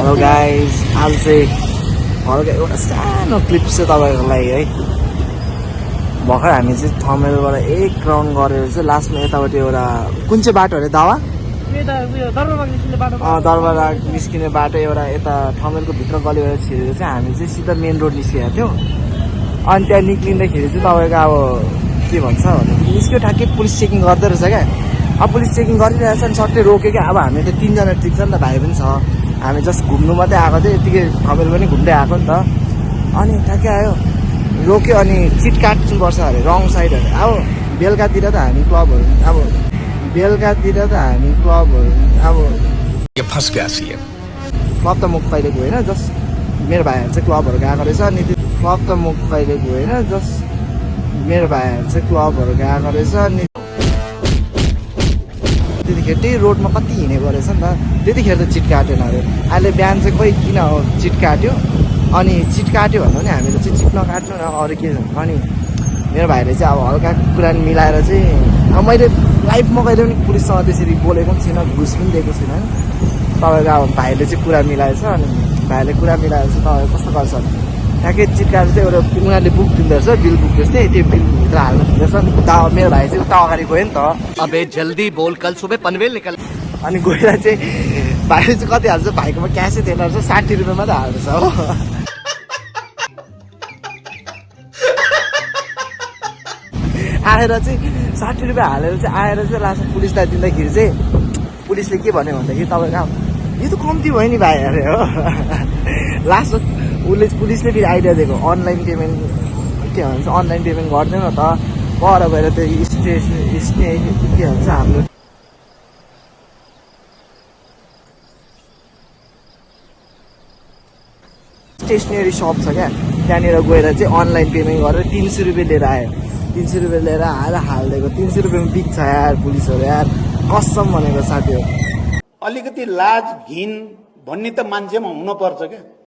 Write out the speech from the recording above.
Hello guys, आज चाहिँ हल्का एउटा सानो क्लिप चाहिँ तपाईँहरूको लागि है। भर्खर हामी चाहिँ थमेलबाट एक राउन्ड गरेर चाहिँ लास्टमा यताबाट एउटा कुन चाहिँ बाटो अरे दावा दरबार निस्किने बाटो एउटा यता थमेलको भित्र गलीबाट छिरेर चाहिँ हामी चाहिँ सिधा मेन रोड निस्किएको थियौँ। अनि त्यहाँ निक्लिँदाखेरि चाहिँ तपाईँको अब के भन्छ भने निस्क्यो ठ्याक्कै पुलिस चेकिङ गर्दो रहेछ क्या। अब पुलिस चेकिङ गरिरहेछ अनि सट्टै रोक्यो क्या। अब हामी त 3 जना ट्रिक छ नि त, भाइ पनि छ, हामी जस्ट घुम्नु मात्रै आएको थियो, यतिकै थमेल पनि घुम्दै आएको नि त। अनि ठ्याक्कै आयो रोक्यो अनि चिट काट्नुपर्छ अरे रङ साइड अरे। अब बेलुकातिर त हामी क्लबहरू अब फंस गया सीएम। क्लब त म कहिले गएन, जस्ट मेरो भाइहरू चाहिँ क्लबहरू गएको रहेछ। अनि क्लब त म कहिले गएन, जस्ट मेरो भाइहरू चाहिँ क्लबहरू गएको रहेछ। अनि त्यतिखेर त्यही रोडमा कति हिँडेको रहेछ नि त, त्यतिखेर त चिट काटेन अरे। अहिले बिहान चाहिँ खोइ किन हो चिट काट्यो। अनि चिट काट्यो भन्दा पनि हामीले चाहिँ चिट नकाट्नु न, अरू के छ। अनि मेरो भाइले चाहिँ अब हल्का कुरा मिलाएर चाहिँ अब मैले लाइफमा कहिले पनि पुलिससँग त्यसरी बोलेको पनि छैन, घुस पनि दिएको छैन। तपाईँको अब भाइले चाहिँ कुरा मिलाएछ। अनि भाइले कुरा मिलाएर चाहिँ तपाईँ कस्तो गर्छ ठ्याक्कै चिट काटेर चाहिँ एउटा उनीहरूले बुक दिँदो रहेछ, बिल बुक जस्तै त्यो बिलभित्र हाल्नु दिँदो रहेछ। अनि मेरो भाइ चाहिँ उता अगाडि गयो नि त। अबे जल्दी बोल, कल सुबह पनवेल निकल। अनि गएर चाहिँ भाइले चाहिँ कति हाल्छ, भाइकोमा क्यासै थिएन रहेछ, 60 रुपियाँ मात्रै हाल्दैछ हो। आएर चाहिँ 60 रुपियाँ हालेर चाहिँ आएर चाहिँ लास्टमा पुलिसलाई दिँदाखेरि चाहिँ पुलिसले के भन्यो भन्दाखेरि तपाईँको यो त कम्ती भयो नि भाइ अरे हो। लास्टमा पुलिसले फेरि आइडिया दिएको अनलाइन पेमेन्ट के भन्छ, अनलाइन पेमेन्ट गर्दैन त, पर गएर त्यो के भन्छ हाम्रो स्टेसनरी सप छ क्या, त्यहाँनिर गएर चाहिँ अनलाइन पेमेन्ट गरेर 300 रुपियाँ लिएर आयो। 300 रुपियाँ लिएर आएर हालिदिएको। 300 रुपियाँमा बिक्छ यार पुलिसहरू यार, कसम भनेको साथीहरू। अलिकति लाज घिन भन्ने त मान्छेमा हुन पर्छ क्या।